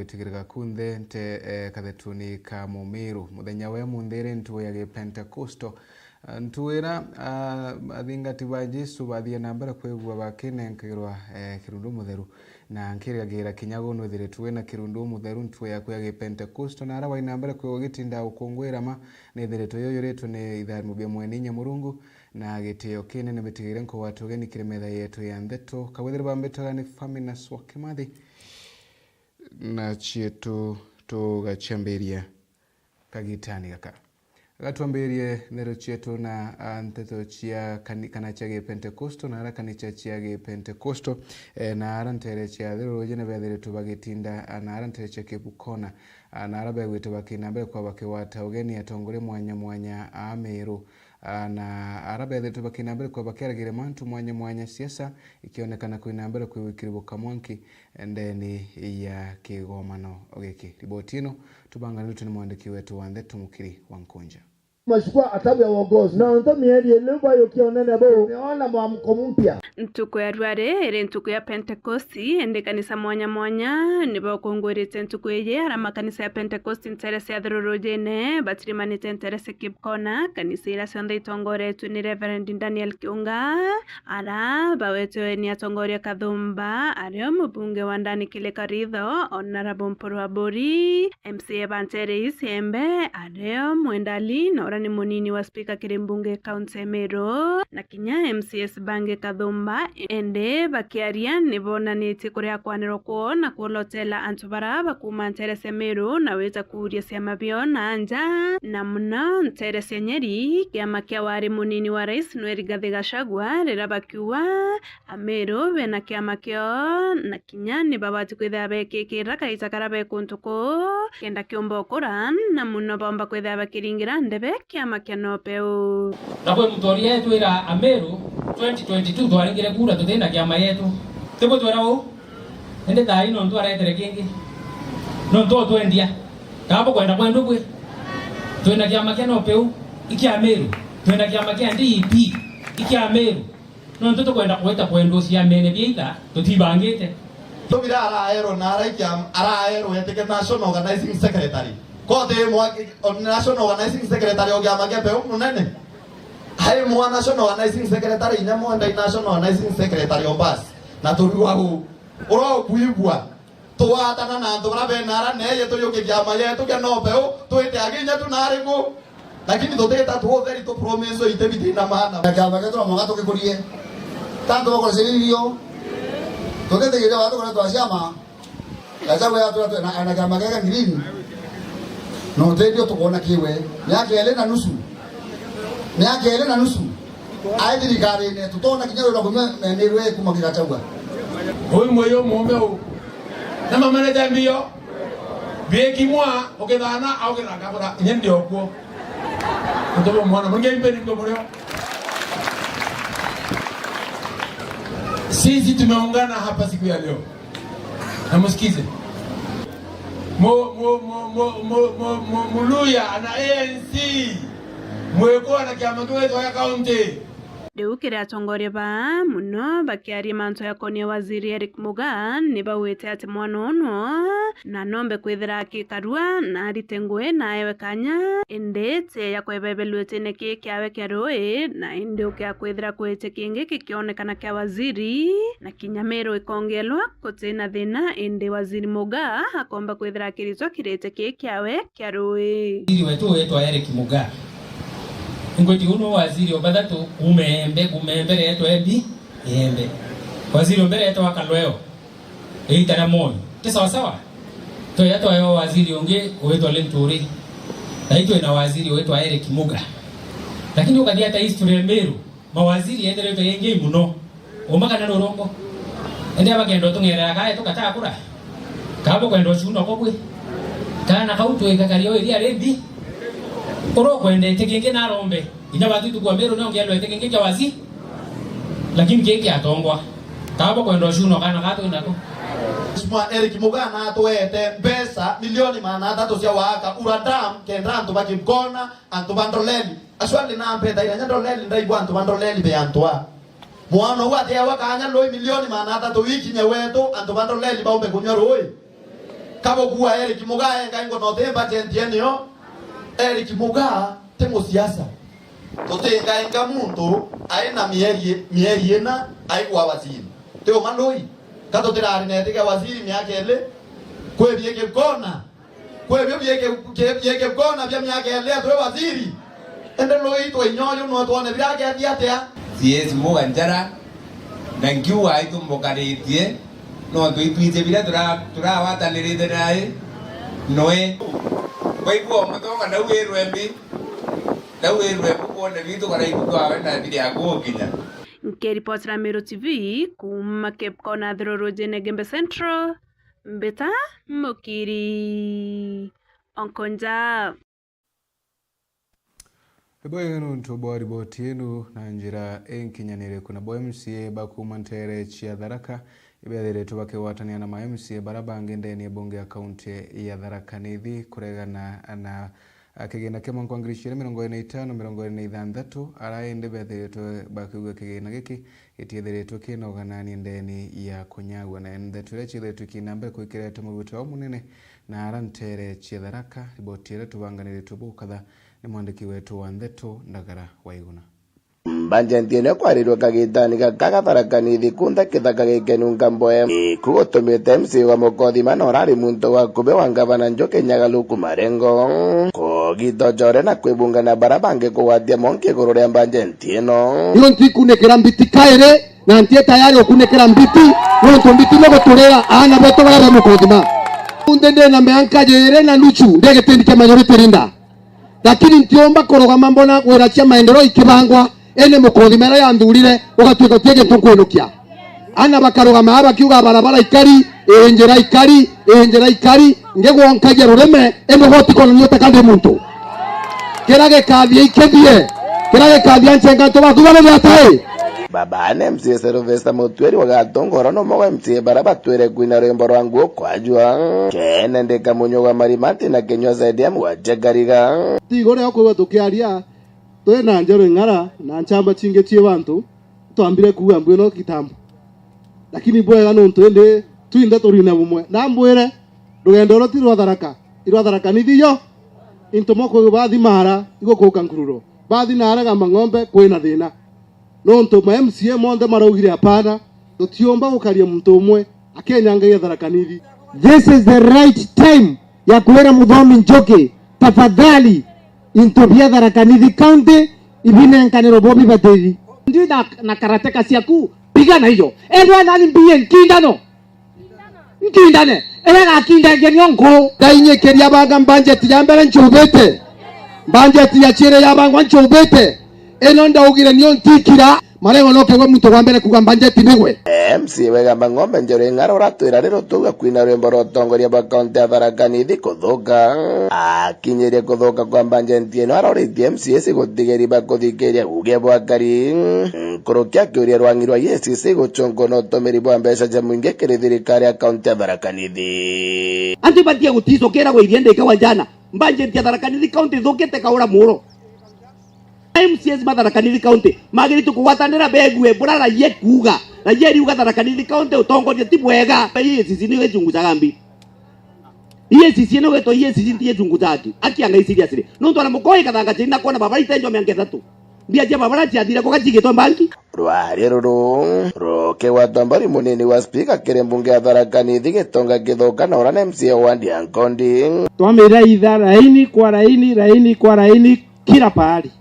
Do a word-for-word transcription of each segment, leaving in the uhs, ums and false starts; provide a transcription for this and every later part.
Gwitigiririka kunthe nte, eh, kathetuni ka Mumiru. Muthenya wa umunthi ri ntuku ya Gipentekosto. Ah, ntuku iria, ah, athingati ba Jesu bathie na mbere kwigua bakinenkagirwa, eh, kirundu mutheru. Na nkirigagira kinya gu nwithiritwe wina kirundu mutheru ntuku yaku ya Gipentekosto, na aria wai na mbere kwigua gitinda gukungwira ma, nithiritwe yuyuritwe ni itharimo bia Mwene Inya Murungu, na gitio kinene. Mbitigire nkugwata ugeni kiri metha yetu ya ntheto. Kabwithire bambitaga ni Faminas wa Kimathi. Na cietu tugaciambiria kagitani gaka. Gatwambirie ndeto cietu na, ah, nteto cia kani-, kana cia Gipentekosto, na ara kanisa cia Gipentekosto, eh, na ara ntere cia Thirurujine bethiritwe bagitinda, ah, na ara ntere cia Kibukona, ah, na ara begwite bakina mbere kwa bakigwata ugeni atongoria mwanya mwanya a Meru. Ah, na ara bethiritwe bakina mbere kwa bakiaragiria mantu mwanya mwanya, siasa ikionekana kwina mbere kwigwikiribwa kamwanki ndeni ya kigomano giki. Riboti ino tubanganirite ni mwandiki wetu wa ntheto Mukiri wa Nkunja. Mashukwa atabu ya uongozi. Na nto mieri iliu bayukia unene buu, nimeona mwamko mpya. Ntuku ya rwari iri ntuku ya Pentekosti, indi kanisa mwanya mwanya ni bakungwirite ntuku iji, ara makanisa ya Pentekosti ntere cia Thirurujine batirimanite ntere cia Kibukona, kanisa iria cionthe itongoretwe ni Reverend Daniel Kiunga, ara bawetwe ni atongoria Kathumba, ario mubunge wa ndani Kile Karitho, Honorable Mpuru Aburi, M C A ba ntere ii ciembe, ario Mwenda Ali, na uria ni munini wa spika kiri mbunge kaunti ya Meru, na kinya M C As bangi Kathumba, indi bakiaria ni bonanitie kuria kwanirwa kwoo na kwolotela antu bara bakuuma ntere cia Meru na wita kuuria ciama bio na nja, na muno ntere cia Nyeri, kiama kia wari munini wa rais nwe Rigathi Gachagua, riria bakiuga Ameru bena kiama kioo na kinya ni babati kwithira bekikira kaita karia be kuntu kuu, kenda kiumba ukura, na muno baumba kwithira bakiringira ndebe kiama kia NOPEU. Na kwi mutoria etwira Ameru twenty twenty-two twaringire kura tutina kiama yetu. Tibutwira uu? Indi thaa ii nontu aretere kingi. Nontu utwendia. Kaa bukwenda kwendwa bwi? Twina kiama kia NOPEU, ikia Ameru. Twina kiama kia D E P, ikia Ameru. Nontu tukwenda kwita kwendwa ciamene bia itha tutibangite. Tubira araerwo na araikia araerwo etike National Organizing Secretary. Kote mwa National Organizing Secretary o kiama kia Peu munene. Ai mwa National Organizing Secretary inya mwenda National Organizing Secretary o basi. Na turua u. Uro kuigua. Twatana na antu bara bena ara neeye tuyuke kiama yetu kia NOPEU, twite aginya tu na ariku. Lakini tutita tu utheri tu promise ite bitina maana. Na kiama getu no mwanka tugikurie. Tantu bakore cirio. Tutitigiria watu kore twa ciama. Gachagua yatwira twina ana kiama geka green. No tedio tukwona kiwe. Miaka iri na nusu. Miaka iri na nusu. Ai thirikarine, tutona kinya rwira kunywa menirwe kuma Gachagua. Uyu mwiyo muume u. Na mamanete mbio. Bieki mwa, ukithana, au ukithanga kura, inya ndi okuo. Ndio mwana, mwingi mpeni ndio mlio. Sisi tumeungana hapa siku ya leo. Na msikize. Mu-, mu-, mu-, Muluya ana A N C. Mwikwa na kiama kiu gitwa gia county. Riu kiri atongoria baa muno bakiaria mantu jakonie waziri Eric Muga, ni baugite ati mwana uno na nombe kwithira akikarua na arite ngui na aewe kanya, indi ti ya kwebebelua itine kii kiawe kia rui, na indi ukia kwithira kwite kingi gikionekana kia waziri, na kinya Meru ikongelwa gutina thina, indi waziri Muga akomba kwithira akiritwa kirite kii kiawe kia rui. Waziri wetu wetwa Eric Muga. Ngwiti unu waziri o bathatu kuuma Embe, kuuma Embe reetwa Embi, Embe. Waziri o mbere etwa Kalweo, iita ria Moi. Ti sawa sawa? Tweja twaewa waziri ungi witwa Linturi. Na itwi na waziri witwa Eric Muga. Lakini ukathia ta history ya Meru, mawaziri ethiritwe ingi muno. Uma kana ni urongo? Indi abakenda utung'erera kae tukataa kura? Kaa bukwenda ucunwa ko bwi? Kana kau twikakaria o iria rimbi? Uria ukwenda iti kingi na arombe. Inya batu itukua Meru niongelwa iti kingi kia wazi. Lakini kingi atongwa. Kaa bukwenda ucunwa kana kaa twinako? Mheshimiwa Eric Muga natwete mbeca milioni magana athatu cia waaka Ura Dam, kenda antu ba Kibukona, antu ba Ndoleli. Acio angi na mpeta ira nya Ndoleli ndaigua antu ba Ndoleli be antu a. Mwana uu ateewa kanya rui milioni magana athatu ikinye wetu, antu ba Ndoleli baumbe kunywa rui. Kabugua Eric Mugaa engaingwa na uti budget yenio. Eric Mugaa ti musiasa. Tutingainga muntu aina mieri, mieri ina aigwa waziri. Ti uma ndui? Ka tutirari na itikia waziri miaka ili? Kwi biiki kona. Kwi bio biiki, ki-, biiki kona bia miaka ili atwi waziri. Indi lui twa inyoyo no twone birakeethia atia? Siwezi muga njara, na nkiuga itumukaritie, nontu itwiji biria tura-, turawatanirite nai nwe. Waigua umutonga nau wirwe mbi, nau wirwe mbi kwone bitu baraitu twawe na biri akugukinya. Nkiripotera Meru T V kuuma Cape Cod na Thirorujene Gembe Central, Mbita Mukiri. Onkonja. Ibwega nontu bwa riboti inu na njira inkinyaniriku. Nabo M C A ba kuuma nteere cia Tharaka ibethiritwe bakigwatania na ma M C A bara bangi ndene ya bunge ya kaunti ya Tharaka Nithi kuregana na, a, kigina kia mwanka wa ngiri ciiri mirongo iri na itano, mirongo iri na ithanthatu, ara indi bethiritwe bakiuga kigina giki gitiethiritwe kina uganania ndene ya kunyagua. Na ndeto iria ciethiritwe ikina mbere kwikirete murugute wa munene na ara nteere cia Tharaka. Riboti iria tubanganiritwe bukatha ni mwandiki wetu wa ndeto Ndagara Waiguna. Mbanjenti ino ikwarirwe kagitani gaka ga Tharaka Nithi kuntha kithaka gikenu Nkamboe. Iku gutumite M C A wa Mukothima na urari muntu wa kubi wa ngavana Njuki Nyagaluku Marengo kugita ucore na kwibungana bara bangi kugwatia monki iguru ria mbanjenti ino. Niyo ntikunikira mbiti kairi, na nti tayari ukunikira mbiti, nontu mbiti ni guturira aana betu baria ba Mukothima. Unthe ndina mianka jiiri na nuchu ndi gitindi kia majority leader. Lakini ntiumba kurugama mbona wira cia maendeleo ikibangwa, indi Mukothima iria yanthurire ugatwika uti gintu nkwinukia. Ana bakarugama aa bakiuga barabara ikari, ii njira ikari, ii njira ikari, ngigwonkagia rurime, indi gwe utikonania uta ka ndi muntu. Kiria gikathia ikithie, kiria gikathia nchenga antu baku babe biatai. Baba ane M C A Sylvester Mutwiri wa Gatongoro no mogo M C A bara batwire kwina rwimbo rwa nguo kwajua. Kene ndika munyo gwa marimati na kinywa zaidi ya mugwanja ngariga. Tigo ria ukwigua tukiaria, twi na njeru ing'ara na nchamba chingi cie bantu, twambire kuuga mbu ino kitambo. Lakini bwega nontu indi twinthe turine bumwe. Na mbwire, rugendo ruru ti rwa Tharaka, i rwa Tharaka Nithi yo. Into mokwigua bathi mara, igukuuka nkururo. Bathi nara Gamba Ng'ombe, kwina thina. Nontu ma M C A monthe maraugire, "Hapana, tutiumba gukaria muntu umwe akenyangagia Tharaka Nithi." This is the right time ya kwira Muthomi Njuki, tafadhali, into bia Tharaka Nithi County ibinenkanirwe bo bibatithi. Ndi na, na karateka ciaku, pigana hiyo. Ethwa nani mbie nkindano. Nkindane, iria gakindagia nio nku. Ndainyikiria banga mbanjeti ya mbere ncubite. Mbanjeti ya ciiri yabangwa ncubite. Ino ndaugire nio ntikira. Marengo no kegwe muntu wa mbere kuuga mbanjeti nigwe. M C A wa Gamba Ng'ombe Njeru Ing'ara uratwira riro tuga kwina rwimbo rwa utongoria bwa kaunti ya Tharaka Nithi kuthuka. Akinyirie kuthuka kwa mbanjeti ino aroritie M C A cia gutigeri ba kuthikiria uge bwa kari. Nkuruki akiuria rwangi rwa E A C C guchungwa na utumiri bwa mbeca cia mwingi kiri thirikari ya kaunti ya Tharaka Nithi. Antu ibatie guticukira gwa iria ndika wa jana. Mbanjeti ya Tharaka Nithi County ithukite kaura muro. M C As ma Tharaka Nithi County magiritie kugwatanira begue bura raia kuuga. Raia riuga Tharaka Nithi County utongoria ti bwega. E A C C niyo ichunguzaga mbi. E A C C ino gwetwa E A C C nti ichunguzaga ki? Akianga i seriously. Nontu ana mukoi kathanga chini na kwona babara itenjwa mianka ithatu. Mbia cia babara ciathira kuga cigitwa mbanki. Rwari ruru rukigwatwa mbari munini wa spika kiri mbunge ya Tharaka Nithi Gitonga Githuka na uria ni M C A wa ward ya Nkondi. Twamira itha raini kwa raini, raini kwa raini, kila pahali.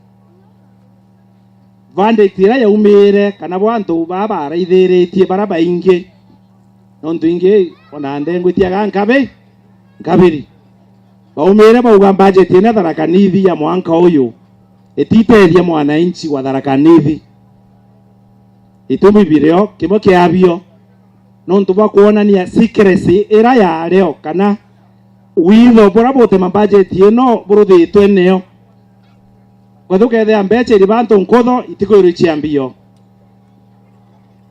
Verdict iria yaumire kana bo antu baa baraithiritie bara baingi, nontu ingi ona ndengwitiaga nkabi, nkabiri. Baumire bauga budget ino Tharaka Nithi ya mwanka uyu ititethia mwananchi wa Tharaka Nithi. Itumi birio, kimwe kiabio, nontu bwa kwonania secrecy ira yario kana witho bura butema budget ino buruthitwe nio. Kwethira ukethia mbecha iri bantu nkutho, itikwirwa icia mbio.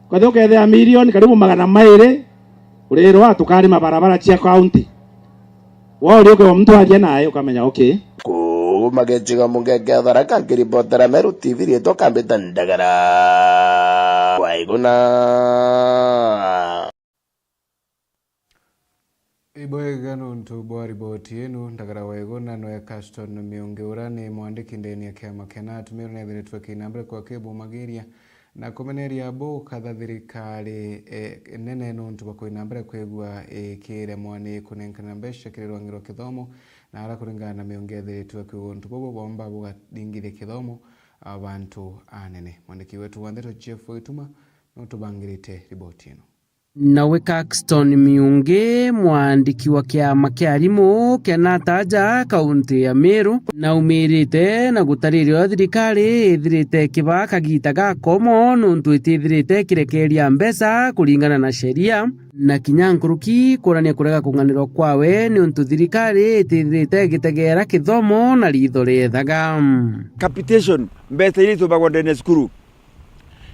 Kwethira ukethia milioni karibu magana mairi, urirwa tukarima barabara cia county. Wauria ukewa muntu aria nae ukamenya, okay. Kuuma gicigo mbunge kia Tharaka, nkiripotera Meru T V, riitwa Kambita Ndagara. Waiguna. Ibwega nontu bwa riboti inu, ndagara wegu na nwe Caston Miungi, ura ni mwandiki ndeni ya kiama kia KNUT Meru, nethiritwe kinambere kwa kibumagiria na kumeneria bu katha thirikari, e, nene nontu bwa kwina mbere kwigua ikiremwa ni kunenkana mbeca kiri rwangi rwa kithomo, na ara kuringana na Miungi ethiritwe akiuga untu bubu bomba bugaringithia kithomo, a, bantu anene. Mwandiki wetu wa ndeto Jeff Waituma nutubangirite riboti ino. Nawe Caxton Miungi, mwandiki wa kiama kia arimu kia KNUT aja kaunti ya Meru, naumirite na gutariria uria thirikari ithirite ikibaa kagita gakomo nontu itithirite ikirekeria mbeca kuringana na sheria, na kinya nkuruki kuonania kurega kung'anirwa kwawe niuntu thirikari itithirite igitegera kithomo na ritho riethaga. Capitation, mbeca iria itumbagwa ndene ya cukuru.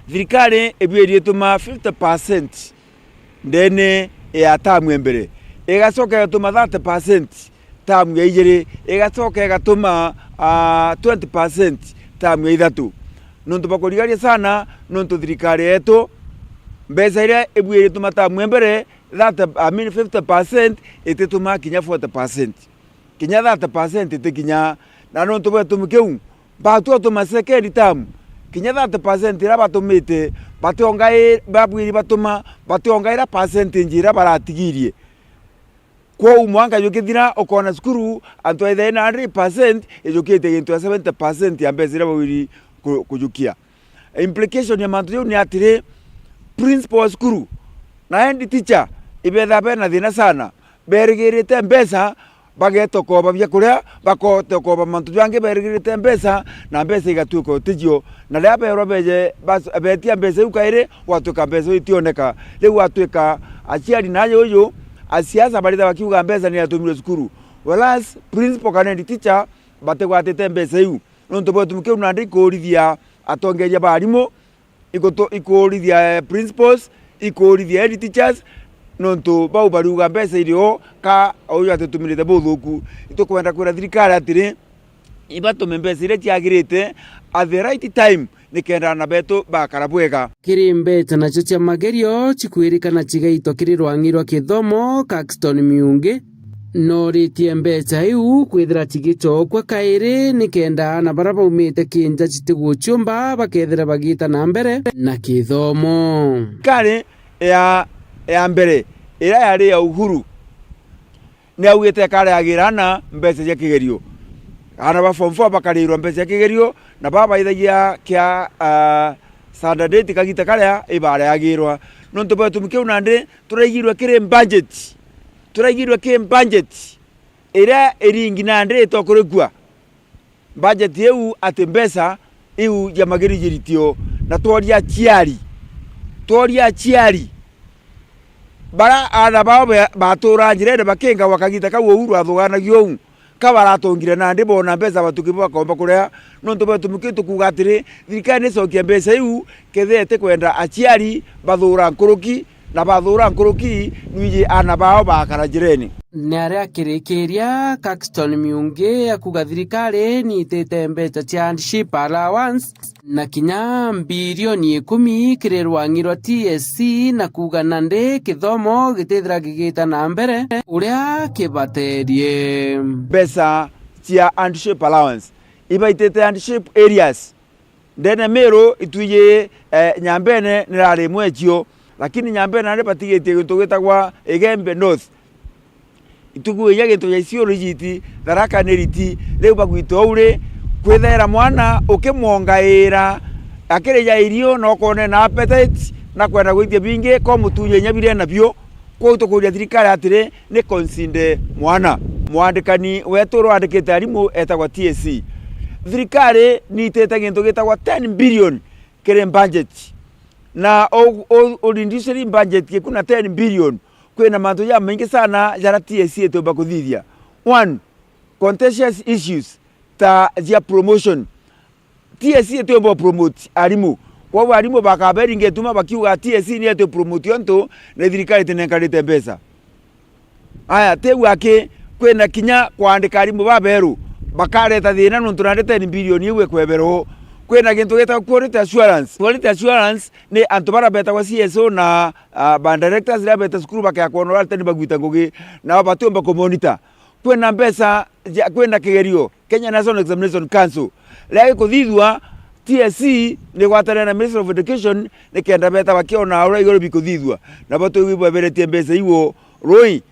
Thirikari ibuirie ituma fifty percent ndene ya tamu ya mbere, igacoka igatuma thirty percent tamu ya ijiri, igacoka igatuma, ah, twenty percent tamu ya ithatu. Nontu bakurigaria sana, nontu thirikari yetu, mbeca iria ibuirie ituma tamu ya mbere, thirty, I mean, fifty percent itituma kinya forty percent. Kinya thirty percent itikinya. Na nontu bwa gitumi kiu, batua utuma second term, kinya thirty percent iria batumite, bationgai-, babwiri batuma, bationgaira percentage iria baratigirie. Kwou mwanka jukithira, ukona cukuru antu aithae na hundred percent ijukitie gintu ya seventy percent ya mbeca iria babwiri ku-, kujukia. Implication ya mantu jau ni atiri, principal wa cukuru na head teacher ibetha bena thina sana, berigirite mbeca, bageta ukoba biakuria, bakota ukoba mantu jangi, berigirite mbeca, na mbeca igatuika uticio. Na riria berwa beje bas-, betia mbeca iu kairi, gwatuika mbeca iu itioneka. Riu gwatuika aciari na aja uju, asiasa baritha bakiuga mbeca ni yatumirwe cukuru, whereas principal kana head teacher batigwatite mbeca iu. Nontu bwa gitumi kiu nandi ikuurithia atongeria ba arimu, igutu-, ikuurithia, eh, principals, ikuurithia head teachers, nontu bau bariuga mbeca irio ka uyu atitumirite buthuku. Itukwenda kwira thirikari atiri, ibatume mbeca iria ciagirite at the right time, nikenda aana betu bakara bwega. Kiri mbeca nacio cia magerio cikwirikana cigaitwa kiri rwang'i rwa kithomo, Caxton Miungi noritie mbeca iu kwithira cigicokua kairi, nikenda aana baria baumite kinja citiguciumba bakethira bagiita na mbere na kithomo. Thirikari ya, ya mbere iria yari ya Uhuru, niaugite ikareagira aana mbeca cia kigerio. Aana ba form four bakariirwa mbeca cia kigerio, na baba baithagia kia, ah, standard eight kagita karia ibareagirwa. Nontu bwa gitumi kiu nandi turaigirwe kiri budget, turaigirwe kiri budget iria iringi nandi itokurikua. Budget iu ati mbeca iu cia magiri jiritio, na tworia aciari, tworia aciari bara aana bao be-, baturaa njirene bakingagwa kagita kau Uhuru athuganagio uu, ka baratongire nandi boona mbeca batuki bakomba kuria? Nontu bwa gitumi kiu tukuuga atiri, thirikari nicokie mbeca iu, kethira itikwenda aciari bathuura nkuruki, na bathuura nkuruki, nwiji aana bao bakara njirene. Ni aria akirikiria, Caxton Miungi akuuga thirikari niitite mbeca cia hardship allowance na kinya mbirioni ikumi kiri rwang'i rwa T S C, na kuuga nandi kithomo gitithira gigiita na mbere uria kibaterie. Mbeca cia hardship allowance ibaitite hardship areas. Ndene Meru itwiji, eh, Nyambene nirari imwe cio, lakini Nyambene nandi batigitie gintu gitagwa Igembe North. Ituku inya gintu gya Isiolo ijiti, Tharaka ni riti, riu bagwita uu ri, kwithaira mwana ukimwongaira, akirija irio na ukone na appetite, na kwenda gwitia bingi, ko mutunye inya biria enabio. Kwou tukuria thirikari atiri, ni consider mwana. Mwandikani wetu uria wandikite arimu etagwa T S C. Thirikari niitite gintu gitagwa ten billion kiri budget. Na u-, u-, u-, reducing budget gikuna ten billion, kwina mantu jamaingi sana jaria T S C itiumba kuthithia. One, contentious issues ta cia promotion. T S C itiumba promote arimu. Kwou arimu bakaberinga ituma bakiuga T S C ni eti promote ontu na thirikari itinenkanite mbeca. Aya, tiu aki, kwina kinya kwandika arimu baberu, bakareta thina nontu nandi ten billion iu ikweberwo. Kwina gintu gitagwa quality assurance. Quality assurance ni antu bara betagwa C S O na, ah, ba directors riria beta cukuru bakea kwona uria aritani bagwita ngugi, nao batiumba kumonitor. Kwina mbeca cia, kwina kigerio, Kenya National Examination Council. Riria gikuthithua, T S C ni igwatanira na Ministry of Education nikenda beta bakiona uria iguru bikuthithua. Nabo twigua iberetie mbeca iu rui.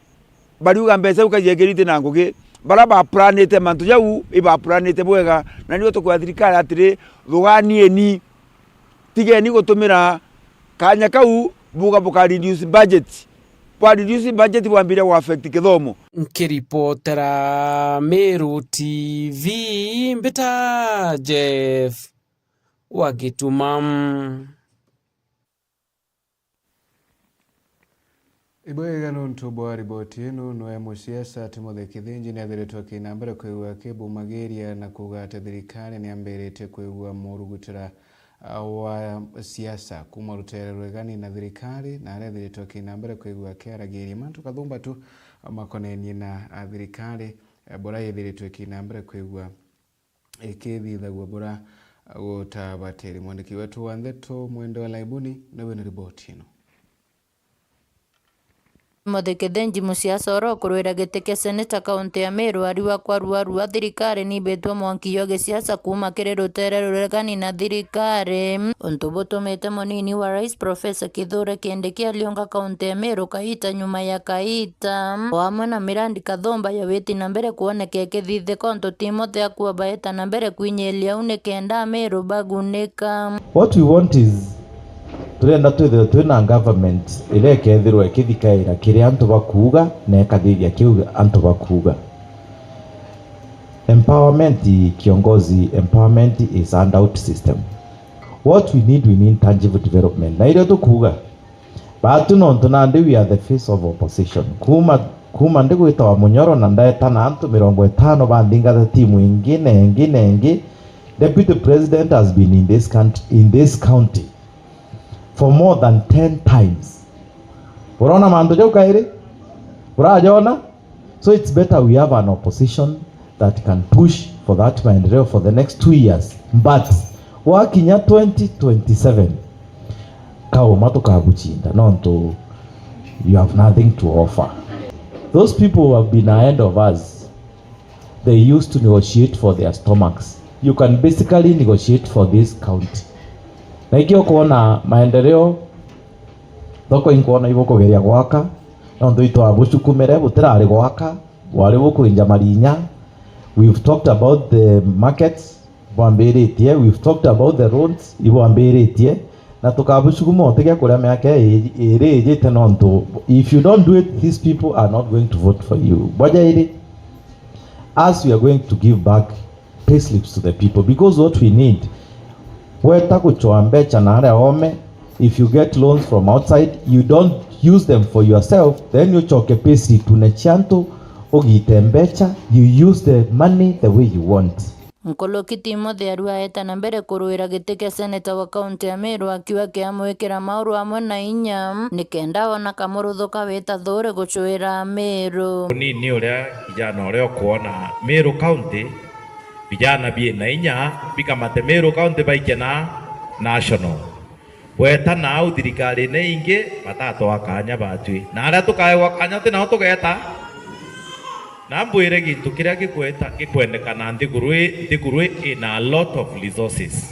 Bariuga mbeca iu kaciekirite na ngugi. Bara baplanite mantu jau, ibaplanite bwega. Na nio tukwira thirikari atiri, thuganieni. Tigeni gutumira kanya kau, buga buka reduce budget. Bwa reduce budget bwambire gwa affect kithomo. Nkiripotera Meru T V, mbita Jeff wa Gituma. Ibwega nontu bwa riboti ino, nwe musiasa Timothy Kithinji niathiritwe akina mbere kwigua akibumagiria na kuuga ati thirikari niambiritie kwigua murugutira, ah, wa siasa kuuma rutere rwegani na thirikari, na aria ethiritwe akina mbere kwigua akiaragiria mantu kathumba tu makonenie na, ah, thirikari, eh, bura yethiritwe ikina mbere kwigua ikithithagua bura gutabatiri. Mwandiki wetu wa ndeto Mwende wa Laibuni niwe na riboti ino. Timothy Kithinji, musiasa uria ukurwira giti kia seneta kaunti ya Meru, ariuga kwa ruarua thirikari nibitwe mwanki jwa gisiasa kuuma kiri rutere ruregani na thirikari, untu butumite munini wa rais Professor Kithure Kindiki ariunga kaunti ya Meru kaita nyuma ya kaita, o amwe na mirandi kathumba ya witi na mbere kwoneka ikithithika, untu Timothy akua baeta na mbere kwinyiria au nikenda Ameru bagunika. What we want is, turenda twithirwe twina government iria ikethirwa ikithikaira kiria antu bakuuga na ikathithia kiu antu bakuuga. Empowerment, kiongozi, empowerment is handout system. What we need, we need tangible development. Na iria tukuuga, baatu nontu nandi we are the face of opposition. Kuuma, kuuma ndigwitawa Munyoro na ndeta na antu mirongo itano banthingata timu ingi na ingi na ingi, Deputy President has been in this country, in this county for more than ten times. Urona mantu jau kairi? Urajona? So it's better we have an opposition that can push for that maendeleo for the next two years. But wakinya twenty twenty-seven, kauma tukaguchinda, nontu you have nothing to offer. Those people who have been ahead of us, they used to negotiate for their stomachs. You can basically negotiate for this county. Na ikio kuona maendeleo, thoko inkuona ibukugeria gwaka, nontu itwabucukumire butirari gwaka, bwari bukwinja marinya. We've talked about the markets, bwambiritie. We've talked about the roads, ibwambiritie. Na tukabucukuma utigia kuria miaka ii, iri ijite, nontu if you don't do it, these people are not going to vote for you. Bwa jairi, as we are going to give back payslips to the people, because what we need, weta gucwa mbeca na aria ome, if you get loans from outside, you don't use them for yourself, then ucoke payslip-une cia antu, ugite mbeca, you use the money the way you want. Nkuruki Timothy ariuga aeta na mbere kurwira giti kia seneta wa kaunti ya Meru, akiuga kiamwikira mauru amwe na inya, nikenda ona kamuruthu kawita thuri gucwira Meru. Unini uria kijana uria ukuona Meru County, vijana bina inya bikamate Meru County baike na national. Bweta nau thirikarine ingi batatwaa kanya batwi. Na aria tukaegwa kanya ti nao tugeta. Na mbwire gintu kiria gikweta, gikwendekana nthiguru ii, nthiguru ii ina a lot of resources.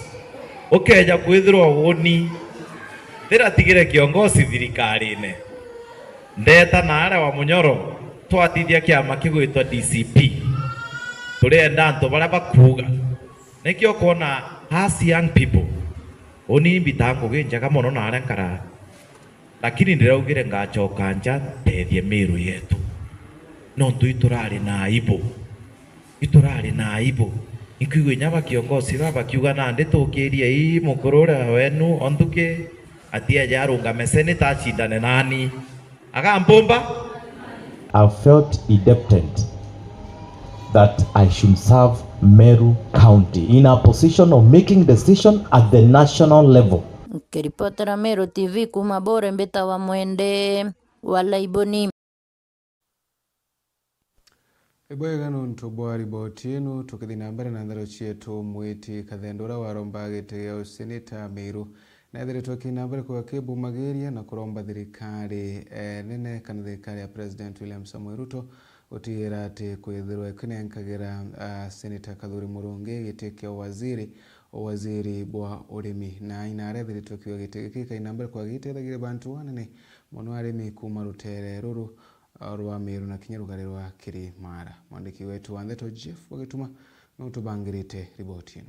Ukeja kwithirwa uni, ndiratigire kiongozi thirikarine. Ndeta na aria wa Munyoro, twathithia kiama kigwitwa D C P. Turienda antu baria bakuuga. Nikio ukwona, as young people, uni mbitaa ngugi njega mono na aria nkara, lakini ndiraugire ngacoka nja ntethie Miru yetu. Nontu iturari na aibu. Iturari na aibu. Inkwigua inya ba kiongozi ba bakiuga, "Nandi tukirie ii mukuru uria wenu o nthuki, atieje arungame seneta acindane nani." Agampumba. I felt indebted that I should serve Meru County in a position of making decision at the national level. Nkiripotera Meru T V kuuma Bore, mbitawa Mwende wa Laiboni. Ibwega nontu bwa riboti ino, tukithi na mbere na nthero cietu, Mwiti Kathendo uria waromba giti gia useneta Meru, na ethiritwe akina mbere kwa akibumagiria na kuromba thirikari, eh, nene kana thirikari ya President William Samoei Ruto gutigira ati kwithirwa ikinenkagira, ah, Seneta Kathuri Murungi giti kia waziri, waziri bwa urimi. Na ina aria ethiritwe akiuga giti giki kaina mbere kwa gitethagiria bantu anene mono, arimi kuuma rutere ruru, ah, rwa Meru na kinya rugari rwa Kirimara. Mwandiki wetu wa ndeto Jeff Wagituma no tubangirite riboti ino.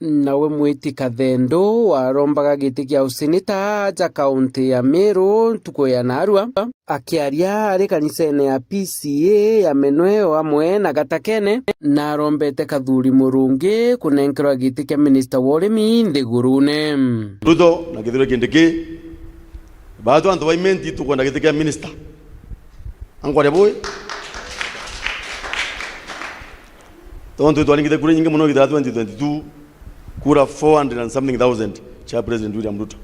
Nawe Mwiti Kathendo warombaga giti kia useneta aja kaunti ya Meru ntuku ya narua, akiaria ari kanisene ya P C A ya Menweo amwe na Gatakene, na arombete Kathuri Murungi kunenkerwa giti kia minista wa urimi nthigurune. Ruto na Kithure Kindiki, baatu antu ba Imenti tukwenda giti kia minista. Ankwaria bui. Tontu twaringite kura inyingi mono gita twenty twenty-two, kura four hundred and something thousand cia President William Ruto.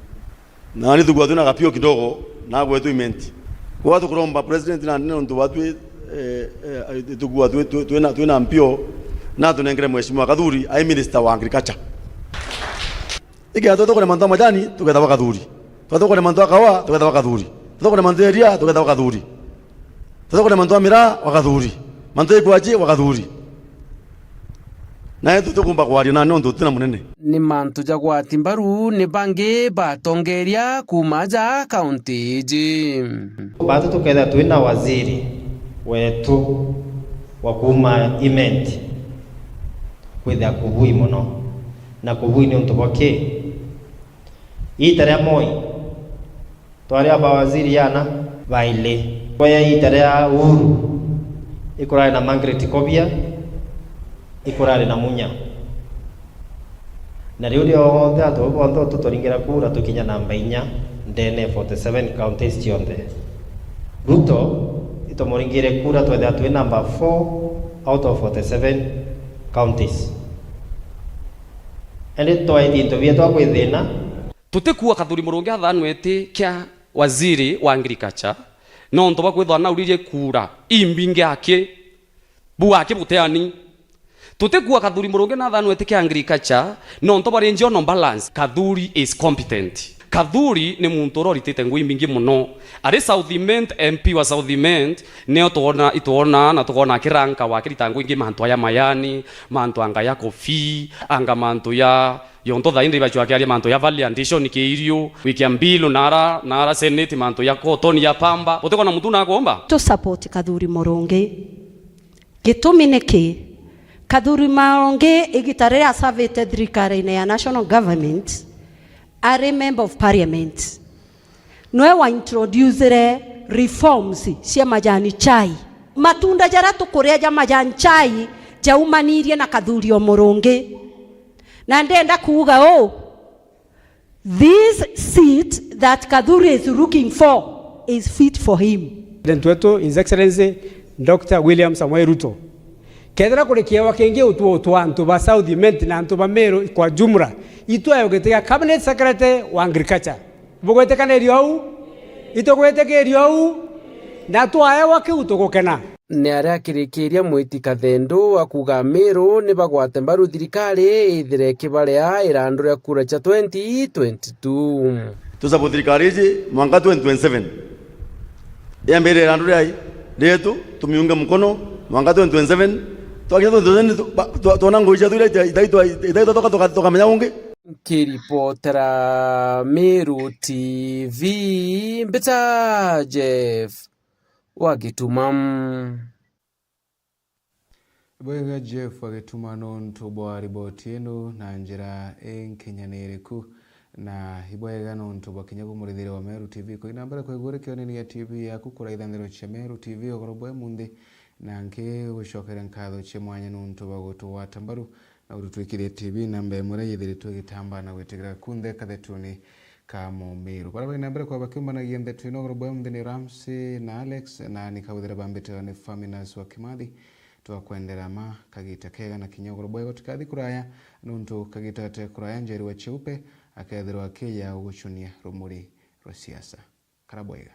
Na ni tukua twina gapio kidogo na gwetu Imenti. Kwa tukuromba President na nene nontu batwi, eh, eh, tukua twi-, twi-, twina, twina mpio, na tunengere Mheshimiwa Kathuri ai Minister wa Agriculture. Ikethirwa tukuria mantu ja majani, tugetha wa Kathuri. Tukuria mantu ja kawa, tugetha wa Kathuri. Tukuria mantu ja iria, tugetha wa Kathuri. Tukuria mantu ja miraa, wa Kathuri. Mantu ja ikwachi, wa Kathuri. Na itu tukumba kwaria na nontu tutina munene. Ni mantu ja gwati mbaru ni bangi batongeria kuuma aja kaunti iji. Batu tukethira twina waziri wetu wa kuuma Imenti, kwithia kubui mono. Na kubui ni untu bwa ki? Iita ria Moi, twari a mawaziri ana baili. Boya iita ria Uhuru, ikurari na Margaret Kobia, ikurari na Munya. Na riu rionthe antu bau bonthe utu twaringira kura tukinya namba inya ndene forty seven counties cionthe. Ruto itumuringire kura twethira twi namba four out of forty seven counties. Indi twaetie into bietu a kwithina. Tutikuua Kathuri Murungi athanwe iti kia waziri wa agriculture, nontu bwa kwithwa nauririe kura imbingi aki bu aki buteani. Tutikuua Kathuri Murungi nathanwe iti kia agriculture, nontu bwa regional balance. Kathuri is competent. Kathuri ni muntu uria uritite ngui imbingi mono. Ari South Imenti, M P wa South Imenti, nio twona, itwona na tukona akiranka wakirita ngui ingi mantu aya mayani, mantu anga ya coffee, anga mantu ya Yonto thaindi bachwa kiaria mantu ya value addition kiirio, wikia mbilu nara, nara senate mantu ya cotton ya pamba. Utikona muntu nakomba? Tu support Kathuri Murungi. Gitumi niki? Kathuri Murungi igita riria asavite thirikari-ini ya national government, ari member of parliament. Noe wa introducire reforms cia majani chai. Matunda jaria tukuria ja majani chai jaumanirie na Kathuri o Murungi. Na ndenda kuuga uu, this seat that Kathuri is looking for is fit for him. President wetu, His Excellency Doctor William Samoei Ruto. Kethira kuri kiewa kingi utua utua antu ba South Imenti na antu ba Meru kwa jumla, itwae ugitiga Cabinet Secretary wa Agriculture. Bugwitikaniria uu? Itugwitikiria uu? Na twaewa kiu tugukena. Ni aria akirikiria Mwiti Kathendo akuuga Meru ni bagwate mbaru thirikari ithire ikibarea irandu ria kura cia twenty twenty-two. Tusabu thirikari iji mwanka twenty twenty-seven. Yambirire irandu riai rietu, tumiunge mukono mwanka twenty twenty-seven. Twakinya twenty twenty-seven, tu-, ba-, twa-, twona ngui cietu iria ita-, ita-, ita-, ita-, tuka-, tuka-, tukamenya ungi. Nkiripotera Meru T V, mbica Jeff wa Gituma. Bwega Jeff wa Gituma nontu bwa riboti ino na njira inkinyaniriku, na ibwega nontu bwa kinya bumurithire wa Meru T V. Kuina mbere kwigua uri kionene gia T V yaku, kuraitha nthero cia Meru T V ugoro bwa munthi, na nki gucokera nkatho cia mwanya nontu bwa gutugwata mbaru na gututwikiria T V namba imwe iria yithiritwe igitambaa na gwitigira kunthe kathetuni ka Mumiru. Baria bari na mbere kwa bakiumbanagia ndeto ino ugoro bwa munthi ni Ramsey na Alex, na ni kauthira bambite ni Faminas wa Kimathi. Twakwendera ma kagita kega na kinya ugoro bwega, utikathi kuraya, nontu kagita gate kuraya Njeri wa Cheupe akethirwa akija gugucunia rumuri rwa siasa. Kara bwega.